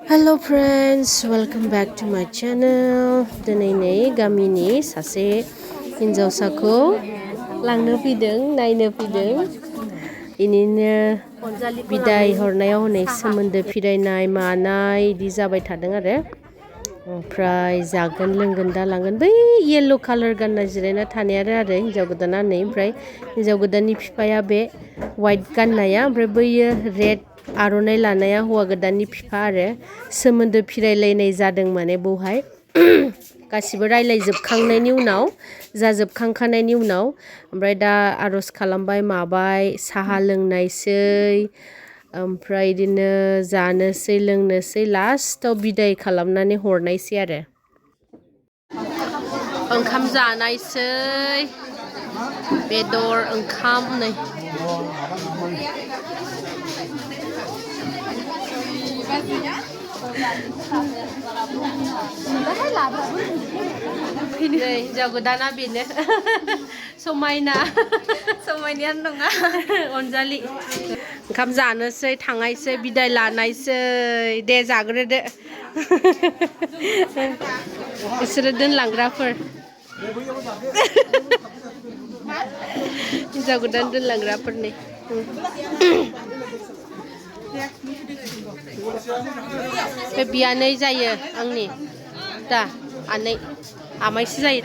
Hello friends, welcome back to my channel. Diनै नै गामिनि सासे हिनजावसाखौ लांनो फैदों, नायनो फैदों. इनिनो बिदाय हरनायाव हनै सोमोन्दो फिरायनाय मानाय इदि जाबाय थादों आरो. ओमफ्राय जागोन लोंगोन दा लांगोन बै येल्लो कालार गानना जिरायना थानाया आरो हिनजाव गोदाना नै ओमफ्राय हिनजाव गोदाननि बिफाया बे वाइट गाननाया ओमफ्राय बैयो रेड आर'नाइ लानाया हौवा गोदाननि बिफा आरो सोमोन्दो फिरायलायनाय जादों माने बहाय गासिबो रायलायजोबखांनायनि उनाव जाजोबखांखानायनि उनाव ओमफ्राय दा आर'ज खालामबाय माबाय साहा लोंनायसै ओमफ्राय इदिनो जानोसै लोंनोसै लास्टआव बिदाय खालामनानै हरनायसै आरो ओंखाम जानायसै बेदर ओंखाम नै हिनजाव गोदाना बेनो समायना समायनायानो नङा अनजालि ओंखाम जानोसै थांनायसै बिदाय लानायसै दे जाग्रोदो बिसोरो दोनलांग्राफोर हिनजाव गोदान दोनलांग्राफोरनि बे बियानै जायो आंनि दा आनै आमायसो जायो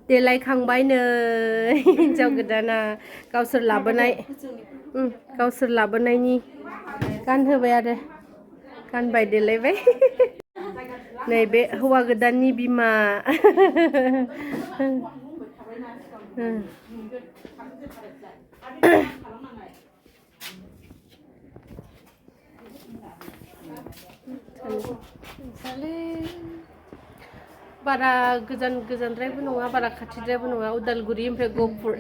देलायखांबाय नै हिनजाव गोदाना गावसोर लाबोनायनि गानहोबाय आरो गानबाय देलायबाय नैबे हौवा गोदाननि बिमा बारा गोजानद्रायबो नङा बारा खाथिद्रायबो नङा उदालगुरि ओमफ्राय गहपुर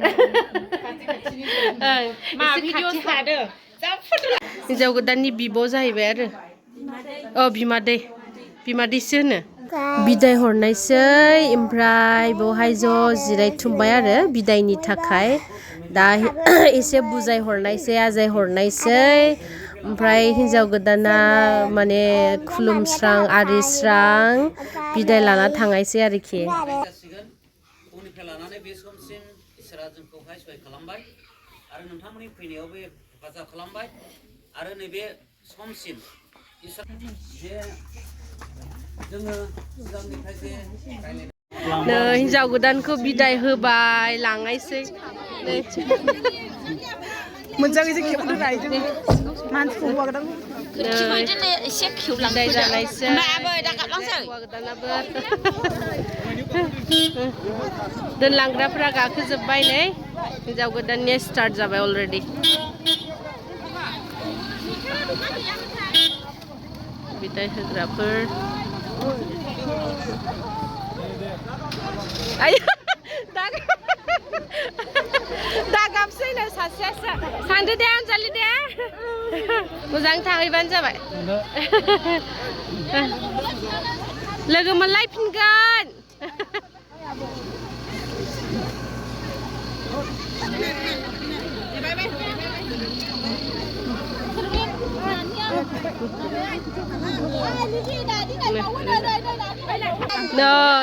हिनजाव गोदाननि बिब' जाहैबाय आरो बिमादैसो होनो बिदाय हरनायसै ओमफ्राय बेवहाय ज' जिरायथुमबाय आरो बिदायनि थाखाय दा एसे बुजाय हरनायसै आजाय हरनायसै ओमफ्राय हिनजाव गोदाना माने खुलुमस्रां आरिस्रां बिदाय लाना थांनायसै आरोखि उननिफ्राय लानानै बे समसिम इसोरा जोंखौहाय सहाय खालामबाय आरो नोंथांमोननि फैनायावबो हेफाजाब खालामबाय आरो नैबे समसिम इसोर जे जोङो सिगांनिफ्राय जे हिनजाव गोदानखौ बिदाय होबाय लांनायसै मोजाङै खेबनो रायदों मानसिखौ हौवा एसे बिदाय जानायसै हौवा गोदानाबो दोनलांग्राफोरा गाखोजोब्बाय नै हिनजाव गोदाननिया स्टार्ट जाबाय अलरेडि बिदाय होग्राफोर दा गाबसैनो सासेयासो थांदो दे अनजालि दे मोजां थाहैबानो जाबाय लोगो मोनलायफिनगोन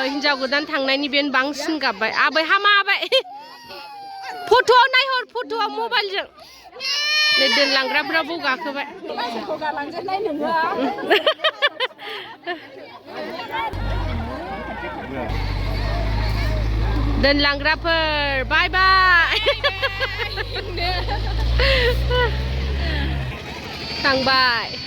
हिनजाव गोदान थांनायनि बेनो बांसिन गाबबाय आबै हामा आबै फट'आव नायहर फट'आव मबाइलजों नै दोनलांग्राफ्राबो गाखोबाय दोनलांग्राफोर बाय बाय थांबाय